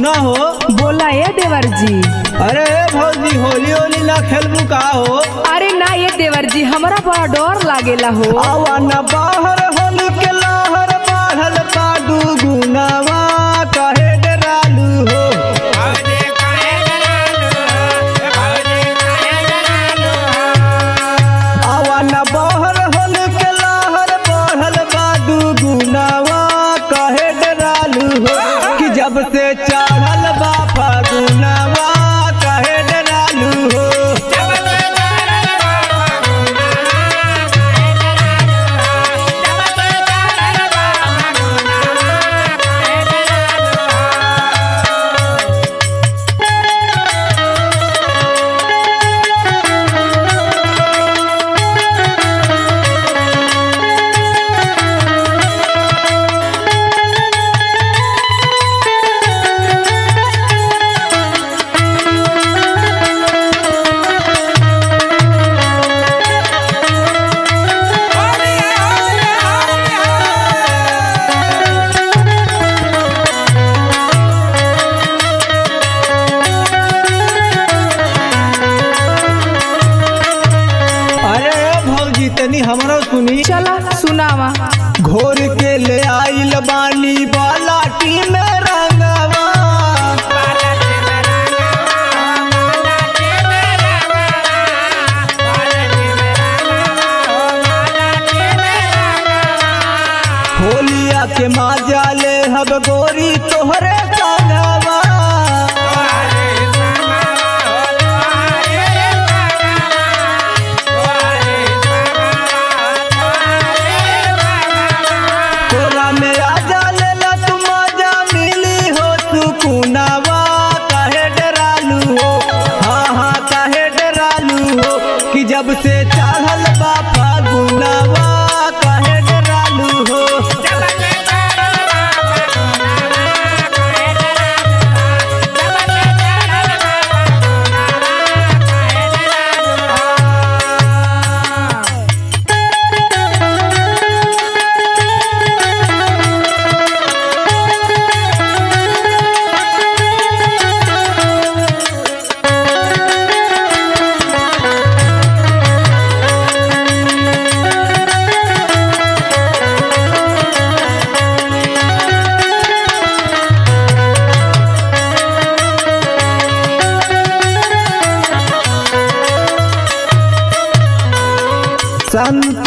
सुना हो। बोला ए देवर जी। अरे ए भौजी, होली होली ना खेलबू का हो? अरे ना ये देवर जी, हमरा बड़ा डर लागेला हो। आवा न बाहर, होली के लहर बाढ़ल बा दुगुनावा, काहे डरालू हो? आवा न बाहर, होली के लहर बढ़ल बा दुगुनावा, काहे डरालू हो? कि जब से चढ़ल बा फागुनावा, काहे डरालू हो? अरे ए भौजी, तनी हमरो सुनी। चला सुनावा। घोर के ले आइल बानी बालाटी में रंगवा, होलिया के माजा ले हब गोरी तोहरे संगवा। तोरा में आजा लेला तू मजा मिली हो सुकुनावा, काहे डरालू हो? हाँ हाँ, काहे डरालू हो? कि जब से चढ़ल बा फागुनावा, काहे डरालू हो? संत